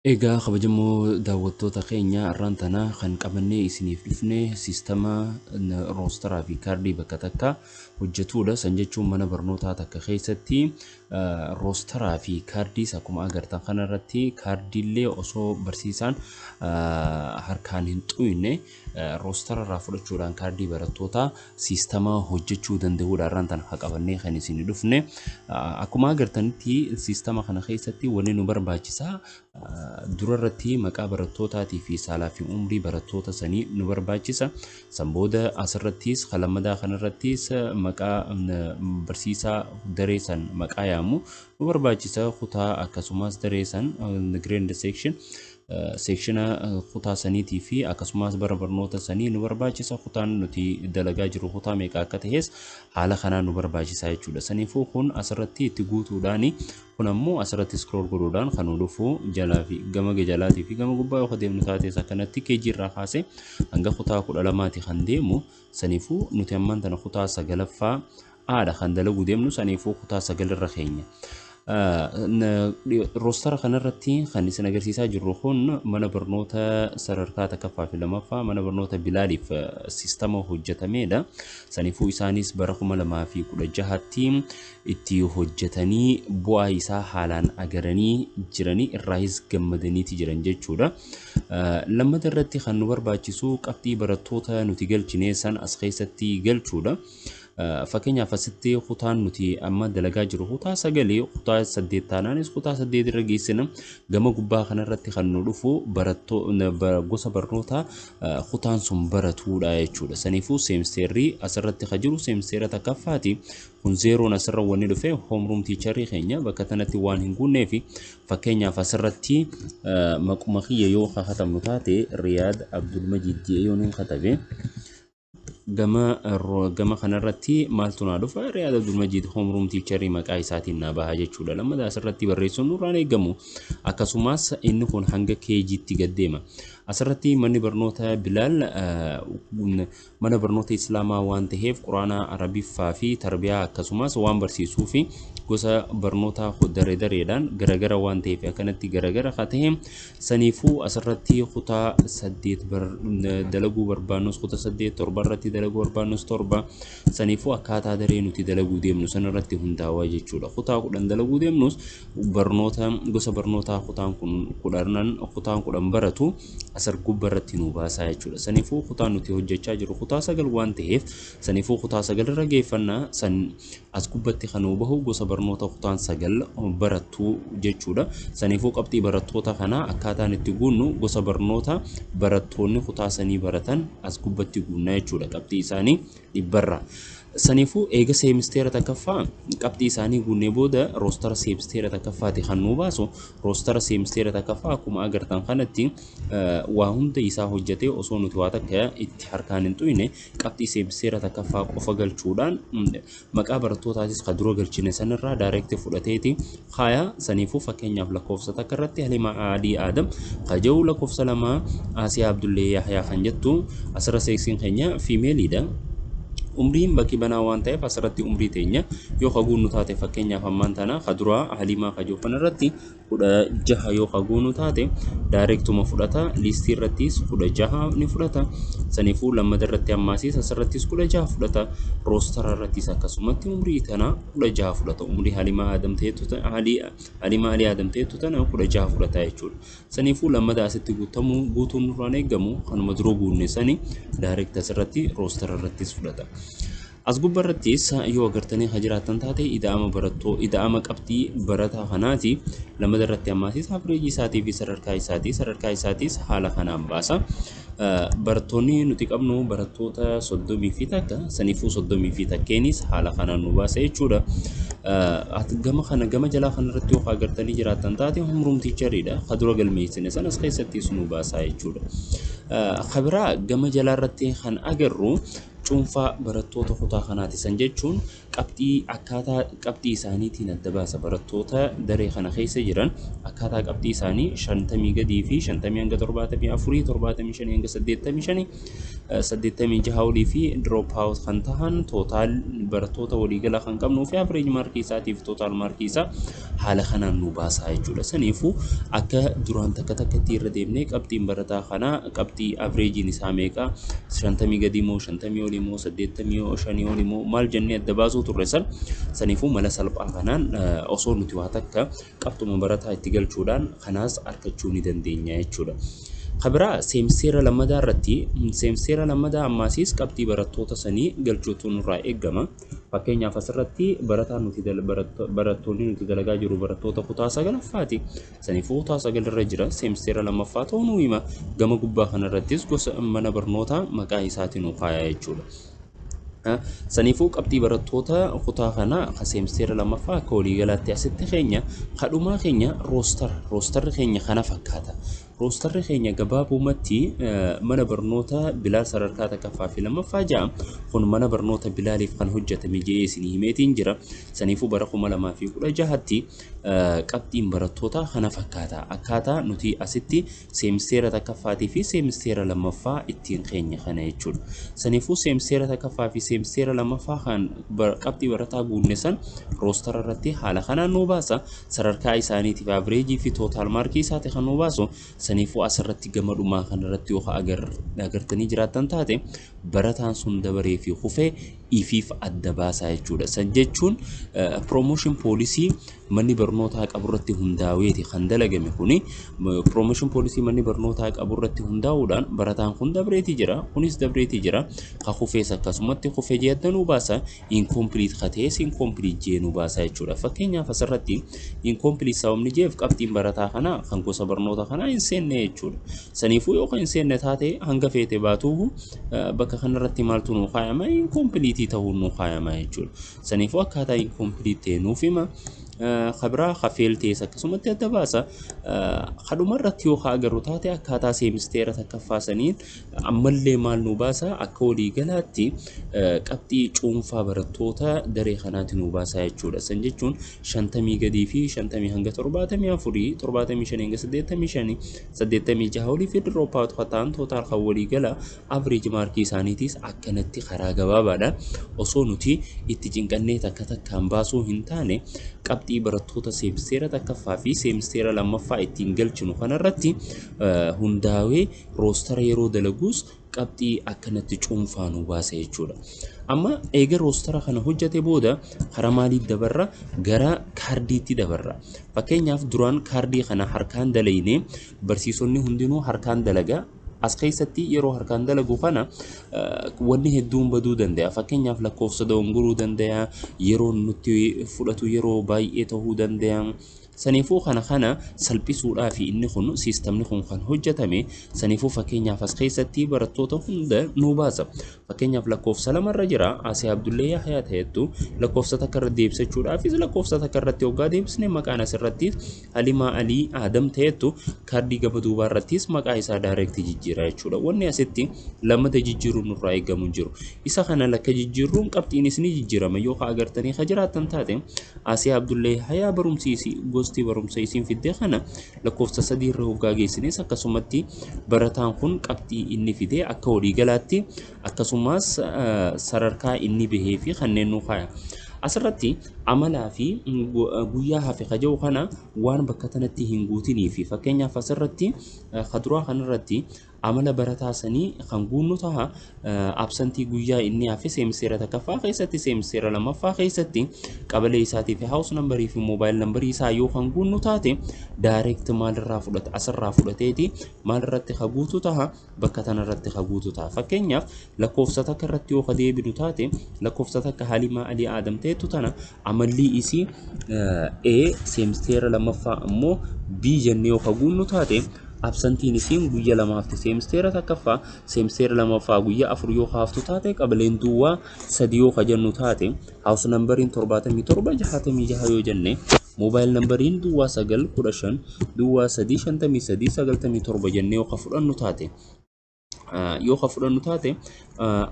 Egaa kabajamoo daawwattoota keenya, har'aan tana kan qabannee isiniif dhufne siistama roosteraa fi kaardii bakka takka hojjetudha. San jechuun mana barnootaa takka keessatti roosteraa fi kaardiis akkuma agartan kanarratti kaardiillee osoo barsiisaan harkaan hin xuyne roosterarraa fudhachuudhaan kaardii barattootaa siistama hojjechuu danda'udha. Har'aan tana kan qabannee kan isinii dhufne akkuma agartanitti siistama kana keessatti wanni nu barbaachisaa durarratti maqaa barattootaatii fi saalaa fi umrii barattoota sanii nu barbaachisa. San booda asirrattis lammadaa kanarrattis maqaa barsiisaa daree san maqaa yaamu nu barbaachisa. Kutaa akkasumas daree san, grade section, seekshina kutaa saniitii fi akkasumas bara barnoota sanii nu barbaachisa. Kutaan nuti dalagaa jiru kutaa meeqa akka ta'es haala kanaan nu barbaachisa jechuudha. Saniifuu kun asirratti itti guutuudhaani, kun ammoo asirratti scroll godhuudhaan kan nu dhufu jalaa fi gama jalaatii fi gama gubbaa yoo deemnu taates akkanatti keejii irraa kaasee hanga kutaa 12ti kan deemu. Saniifuu nuti ammaan tana kutaa sagalaffaa aadha kan dalaguu deemnu, saniifuu kutaa sagalirra keenya. Roostara kanarratti kan isin agarsiisaa jirru kun mana barnoota sadarkaa takkaffaa fi lamaffaa mana barnoota Bilaaliif siistama hojjetamedha. Saniifuu isaanis bara 2016tti itti hojjetanii bu'aa isaa haalaan agaranii jiranii irraayis gammadaniiti jiran jechuudha. Lammata irratti kan nu barbaachisu qabxii barattoota nuti galchine san as keessatti galchuudha. Fakkeenyaaf asitti kutaan nuti amma dalagaa jiru kutaa sagalee, kutaa saddeet taanaanis kutaa saddeet irra geessina. Gama gubbaa kanarratti kan nu dhufu gosa barnootaa kutaan sun baratuudha jechuudha. Saniifuu seemisteerri asirratti kan jiru seemisteera takkaffaati. Kun zeeroon asirra wanni dhufe homeroom teacherii keenya bakka kanatti waan hin guunneef, fakkeenyaaf asirratti maquma kiyya yoo katabnu taate, Riyaad Abdulmajiid jedhee yoo hin katabe, gama kanarratti maaltu naa dhufa? Riyaad Abdulmajiid homeroom teacherii maqaa isaatiin naa baha jechuudha. Lammataa asirratti barreessuun nurraan eegamu. Akkasumas inni kun hanga keejiitti gad deema. Asirratti manni barnoota Bilaal mana barnoota Islaamaa waan ta'eef Quraana Arabiffaa fi Tarbiyaa akkasumas waan barsiisuu fi gosa barnootaa daree dareedhaan garagara waan ta'eef akkanatti garagara haa ta'e. Saniifuu asirratti kutaa saddeet dalaguu barbaannus kutaa saddeet, torba irratti dalaguu barbaannus torba. Saniifuu akkaataa daree nuti dalaguu deemnu sanarratti hundaa'aa jechuudha. Kutaa 10 dalaguu deemnus barnoota gosa barnootaa kutaan kun kudhanan kutaan 10 baratu asar gubbaa irratti nu baasaa jechuudha. Saniifuu kutaan nuti hojjechaa jiru kutaa sagal waan ta'eef, saniifuu kutaa sagal irra geeffannaa. San as gubbatti kan nu bahu gosa barnoota kutaan sagal barattuu jechuudha. Saniifuu qabxii barattoota kanaa akkaataan itti guunnu gosa barnoota barattoonni kutaa sanii baratan as gubbatti guunnaa jechuudha. Qabxii isaanii dhibbarra. Saniifuu eega seemisteera takkaffaa qabxii isaanii guunnee booda roostara seemisteera takkaffaati kan nu baasu. Roostara seemisteera takkaffaa akkuma agartan kanatti waa hunda isaa hojjetee osoo nuti waa takka itti harkaan hin xuyne qabxii seemisteera takkaffaa qofa galchuudhaan maqaa barattootaatis kan dura galchine sanirraa direct fudhateeti haaya. Saniifuu fakkeenyaaf lakkoofsa takka irratti Halima Adii Adam kaja'u, lakkoofsa lama Asiyaa Abdullee Yahyaa kan jettu, asirra seeksiin keenya femaleiidha. Umriin bakki banaa waan ta'eef asirratti umrii teenya yoo haguunnu taate, fakkeenyaaf ammaan tana kaduraa Halimaa kajoo kanarratti 16 yoo haguunnu taate directuma fudhata. Liistii irrattis 16 ni fudhata. Saniifuu lammata irratti ammaasiis asirrattis 16 fudhata. Roostara irrattis akkasumatti umrii tana 16 fudhata. Umrii Halimaa Adam ta'etu, Halimaa Alii Adam ta'etu tana 16 fudhata jechuudha. Saniifuu lammata asitti guutamuu guutuun nurraan eegamu kanuma dura guunne sani direct asirratti roostara irrattis fudhata. As gubbaa irrattis yoo agartanii kan jiraattan taate ida'ama barattoo ida'ama qabxii barataa kanaati. Lammata irratti ammaasis average isaatii fi sadarkaa isaatiis haala kanaan baasa. Barattoonni nuti qabnu barattoota 31, saniifuu soddomii fi takkeenis haala kanaan nu baasa jechuudha. Gama kana gama jalaa kanarratti yoo agartanii jiraattan taate homeroom teacheriidha. Ka dura galmeessine sanas keessattis nu baasa jechuudha. Kabiraa gama jalaa irratti kan agarru cuunfaa barattoota kutaa kanaati. San jechuun qabxii akkaataa qabxii isaaniitiin adda baasa. Barattoota daree kana keessa jiran akkaataa qabxii isaanii 50 gadii fi 50 hanga 74, 75 hanga 85, 86 olii fi drop out kan tahan, total barattoota waliigalaa kan qabnuu fi average markii isaatii fi total markii isaa haala Haala kanaan nu baasaa jechuudha. Saniifuu akka duraan takka takkatti irra deemnee qabxiin barataa kanaa, qabxii averageiin isaa meeqa, 50 gadii moo 50 olii moo 85 olii moo maal jennee adda baasuu turre san, saniifuu mala salphaa kanaan osoo nuti waa takka qabxuma barataa itti galchuudhaan kanaas argachuu ni dandeenya jechuudha. Kabiraa seemisteera lammadaa irratti, seemisteera lammadaa ammaasiis qabxii barattoota sanii galchuutu nurraa eegama. Fakkeenyaaf, asirratti barataan nuti, barattoonni nuti dalagaa jiru barattoota kutaa sagalaffaati. Saniifuu kutaa 9 irra jira, seemisteera lammaffaa ta'uu nuu hima. Gama gubbaa kanarrattis gosa mana barnootaa maqaa isaatiin nu kaaya jechuudha. Saniifuu qabxii barattoota kutaa kanaa ka seemisteera lammaffaa akka waliigalaatti asitti keenya kadhumaa keenya roster. Rosterri keenya kana fakkaata. Rosterri keenya gabaabumatti mana barnoota Bilaal sadarkaa takkaffaa fi lammaffaa ja'a. Kun mana barnoota Bilaaliif kan hojjetame jedhee isinii himeetiin jira. Saniifuu bara 2016tti qabxiin barattootaa kana fakkaata. Akkaataa nuti asitti seemisteera takkaffaatii fi seemisteera lammaffaa ittiin keenya kana jechuudha. Saniifuu seemisteera takkaffaa fi seemisteera lammaffaa kan qabxii barataa guunne san rostera irratti haala kanaan nu baasa. Sadarkaa isaaniitiif average fi total markii isaati kan nu baasu. Saniifuu asirratti gama dhumaa kanarratti yoo agartanii jiraattan taate, barataan sun dabaree fi kufee ifiif adda baasaa jechuudha. San jechuun promotion policy manni barnootaa qaburratti hundaa'eeti kan dalagame kuni. Promotion policy manni barnootaa qaburratti hundaa'uudhaan barataan kun dabreetii jira, kunis dabreetii jira, ka kufees akkasumatti kufee jee adda nuu baasa, incomplete ka ta'es incomplete jee nuu baasa jechuudha. Fakkeenyaaf, asirratti incomplete sababni jeef qabxiin barataa kanaa kan gosa barnoota kanaa hin seenne jechuudha. Saniifuu yoo kan hin seenne taate, hanga feete baatuuhu bakka kanarratti maaltu nuu kaayama? Incomplete ta'uun nuu kaayama jechuudha. Saniifuu akkaataa incomplete ta'e nuuf hima. Kabiraa ka fail ta'es akkasumatti adda baasa. Kadhuma irratti yoo agarru taate, akkaataa seemisteera takkaffaa saniin ammallee maal nu baasa? Akka waliigalaatti qabxii cuunfaa barattoota daree kanaati nu baasa jechuudha. San jechuun 50 gadii fi 50 hanga 74, 75 hanga 85, 86 olii fi drop out ta'an, total kan waliigala average markii isaaniitiis akkanatti karaa gabaabaadhaan osoo nuti itti cinqannee takka takkaan baasuu hin taane, qabxii barattoota seemisteera takkaffaa fi seemisteera lammaffaa ittiin galchinu kanarratti hundaa'ee rostera yeroo dalaguus qabxii akkanatti cuunfaa nu baasa jechuudha. Amma eega rostera kana hojjete booda karaa maaliif dabarra? Gara kaardiitti dabarra. Fakkeenyaaf, duraan kaardii kana harkaan dalaynee, barsiisonni hundinuu harkaan dalagaa. As keessatti yeroo harkaan dalagu kana wanni hedduun baduu danda'a. Fakkeenyaaf, lakkoofsa dogongoruu danda'a, yeroo nutti fudhatu yeroo baay'ee ta'uu danda'a. Saniifuu kana salphisuudhaaf inni kun, siistamni kun kan hojjetame. Saniifuu fakkeenyaaf, as keessatti barattoota hunda nu baasa. Fakkeenyaaf, lakkoofsa lamarra jira Asee Abdullee Yahyaa ta'ettu, lakkoofsa takka irra deebisachuudhaafis lakkoofsa takka irratti hoggaa deebisne, maqaan asirratti Halimaa Alii Adam ta'ettu, kaardii gaba duubaa irrattis maqaa isaa direct jijjiira jechuudha. Wanni asitti lammata jijjiiruun nurraa eegamu hin jiru. Isa kana lakka jijjiirruun qabxiinis ni jijjiirama. Yoo ka agartanii ka jiraattan taate, Asee Abdullee Yahyaa barumsi isii, gosti barumsa isiin fiddee kana lakkoofsa 3 irra hoggaa geessines, akkasumatti barataan kun qabxii inni fide akka waliigalaatti, akkasumas sadarkaa inni bahee fi kanneen nu kaaya. Asirratti amalaa fi guyyaa hafe kaja'u kana waan bakka tanatti hin guutinii fi fakkeenyaaf, asirratti kaduraa kanarratti amala barataa sanii kan guunnu taha. Absentii guyyaa inni hafe seemisteera takkaffaa keessatti, seemisteera lammaffaa keessatti, qabalee isaatii fi house numberii fi mobile numberii isaa yoo kan guunnu taate, direct maalirraa fudhata? Asirraa fudhateeti maalirratti ka guutu taha? Bakka tanarratti ka guutu taha. Fakkeenyaaf, lakkoofsa takka irratti yoo ka deebinu taate, lakkoofsa 1 Halimaa Alii Aadam ta'etu tana amallii isii A, seemisteera lammaffaa ammoo B jennee yoo ka guunnu taate, absentiin isiin guyya 2 hafte seemisteera takkaffaa, seemisteera lammaffaa guyyaa 4 yoo haftu taate, qabaleen duwwaa 3 yoo ka jennu taate, house numberiin 77 66 yoo jenne, mobile numberiin 0915 03 53 97 jennee yoo ka fudhannu taate,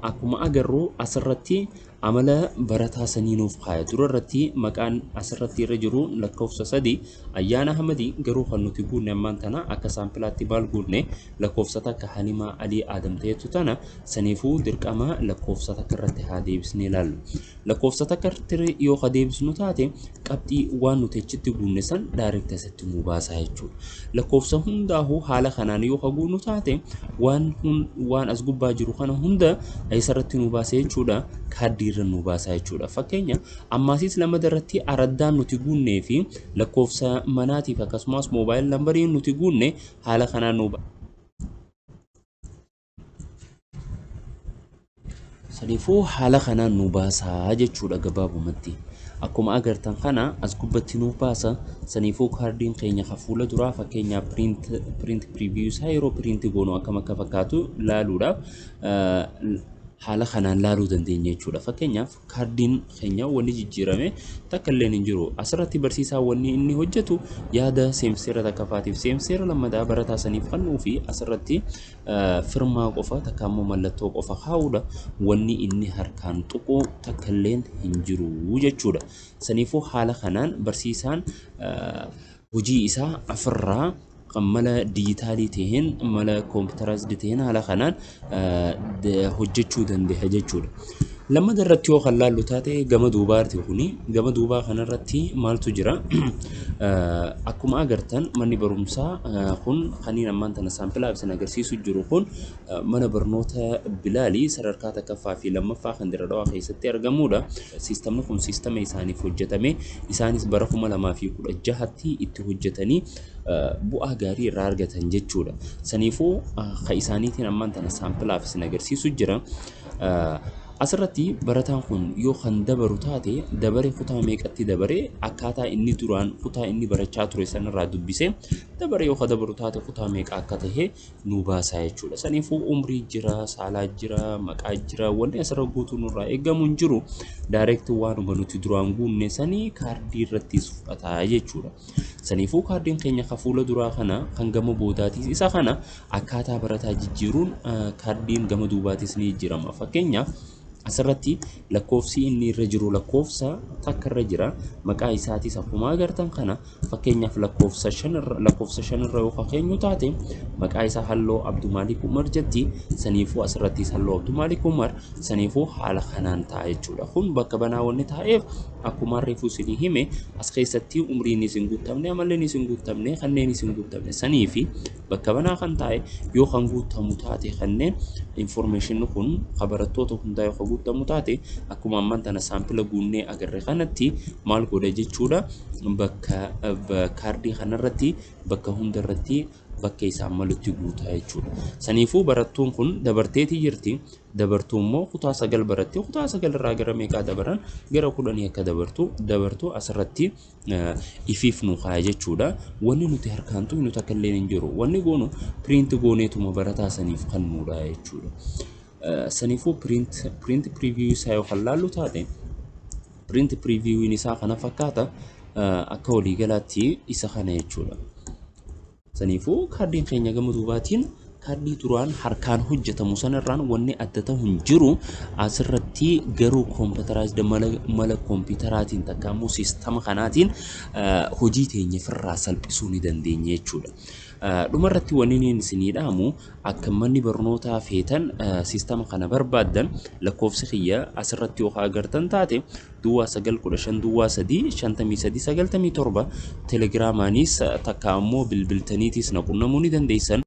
akkuma agarru asirratti Amala barataa sanii nuuf kaaya. Dura irratti maqaan asirratti irra jiru lakkoofsa 3 Ayyaana Ahmadii, garuu kan nuti guunne ammaan tana akka saampilaatti maal guunne? Lakkoofsa 1 Halimaa Alii Aadam ta'etu tana. Saniifuu dirqama lakkoofsa 1 irratti haa deebisnee ilaallu. Lakkoofsa 1 irratti yoo ka deebisnu taate, qabxii waan nuti achitti guunne san direct asitti nuu baasaa jechuudha. Lakkoofsa hundaa'uu haala kanaan yoo ka guunnu taate, waan as gubbaa jiru kana hunda isarratti nuu baasa jechuudha. Kaardii irra nuu baasaa jechuudha. Fakkeenya ammaasis lamada irratti araddaan nuti guunnee fi lakkoofsa manaatiif akkasumas mobile numberii nuti guunne haala kanaan nuu. Saniifuu haala kanaan nu baasaa jechuudha gabaabumatti. Akkuma agartan kana as gubbatti nuuf baasa. Saniifuu kaardiin keenya ka fuula duraa, fakkeenyaaf print preview isaa yeroo print goonu akkam akka fakkaatu laaluudhaaf haala kanaan laaluu dandeenya jechuudha. Fakkeenyaaf kaardiin keenya wanni jijjiirame takka illee hin jiru. Asirratti barsiisaa wanni inni hojjetu yaada seemseera takkaffaatiif seemseera lammataa barataa saniif kennuu fi asirratti firmaa qofa takka immoo mallattoo qofa kaa'uudha. Wanni inni harkaan tuqu takka illee hin jiru jechuudha. Saniifuu haala kanaan barsiisaan hojii isaa ofirraa mala dijitaalii ta'een, mala computerized ta'een haala kanaan hojjechuu danda'a jechuudha. Lammata irratti yoo kan laallu taate, gama duubaati kuni. Gama duubaa kanarratti maaltu jira? Akkuma agartan manni barumsaa kun kaniin ammaan tana saampilaaf isin agarsiisu jiru kun mana barnoota Bilaalii sadarkaa 1ffaa fi 2ffaa kan Dirre Dhawaa keessatti argamudha. Siistamni kun siistama isaaniif hojjetame, isaanis bara 2016tti itti hojjetanii bu'aa gaarii irraa argatan jechuudha. Saniifuu ka isaaniitiin ammaan tana saampilaaf isin agarsiisu jira. Asirratti barataan kun yoo kan dabaru taate, dabare kutaa meeqatti dabare, akkaataa inni duraan kutaa inni barachaa ture sanarraa dubbisee dabare yoo ka dabaru taate kutaa meeqa akka tahe nu baasaa jechuudha. Saniifuu umrii jira, saalaa jira, maqaa jira, wanni asirra guutuu nurraa eegamu hin jiru. Direct waanuma nuti duraan guunne sanii kaardii irrattis fudhataa jechuudha. Saniifuu kaardiin keenya ka fuula duraa kana, kan gama boodaatis isa kana, akkaataa barataa jijjiiruun kaardiin gama duubaatis ni jijjiirama. Fakkeenyaaf asirratti lakkoofsi inni irra jiru lakkoofsa 1 irra jira. Maqaa isaatis akkuma agartan kana, fakkeenyaaf lakkoofsa 5 irra yoo keenyu taate, maqaa isaa Halloo Abdumaalik Umar jetti. Saniifuu asirrattis Halloo Abdumaalik Umar. Saniifuu haala kanaan ta'a jechuudha. Kun bakka banaa wanni taa'eef, akkuma reefuu isinii hime, as keessatti umriin isin guutamne, amalleen isin guutamne, kanneen isin guutamne sanii fi bakka banaa kan taa'e. Yoo kan guutamu taate, kanneen information kun ka barattoota hundaa yoo guutamu taate, akkuma ammaan tana saampila guunnee agarre kanatti maal godha jechuudha? Bakka kaardii kanarratti bakka hundarratti bakka isaan malutti guutaa jechuudha. Saniifuu barattuun kun dabarteetii jirti. Dabartuu immoo kutaa 9 baratte. Kutaa 9 irraa gara meeqaa dabaran? Gara 10 akka dabartu asirratti ifiif nu kaaya jechuudha. Wanni nuti harkaan tuqnu takka illee hin jiru. Wanni goonu print gooneetuma barataa saniif kennuudha jechuudha. Saniifuu print preview isaa yoo kan laallu taate, print previewin isaa kana fakkaata, akka waliigalaatti isa kana jechuudha. Saniifuu kaardiin keenya gama duubaatiin kaardii duraan harkaan hojjetamu sanarraan wanni adda ta'u hin jiru. Asirratti garuu computerized mala kompiitaraatiin takka immoo siistama kanaatiin hojii teenya ofirraa salphisuu ni dandeenya jechuudha. Dhumarratti wanni inni isinii dhaamu, akka manni barnootaa feetan siistama kana barbaaddan, lakkoofsi kiyya asirratti yoo agartan taate 0915 03 53 97, telegiraamaanis takka ammoo bilbiltaniitis na qunnamuu ni dandeessan.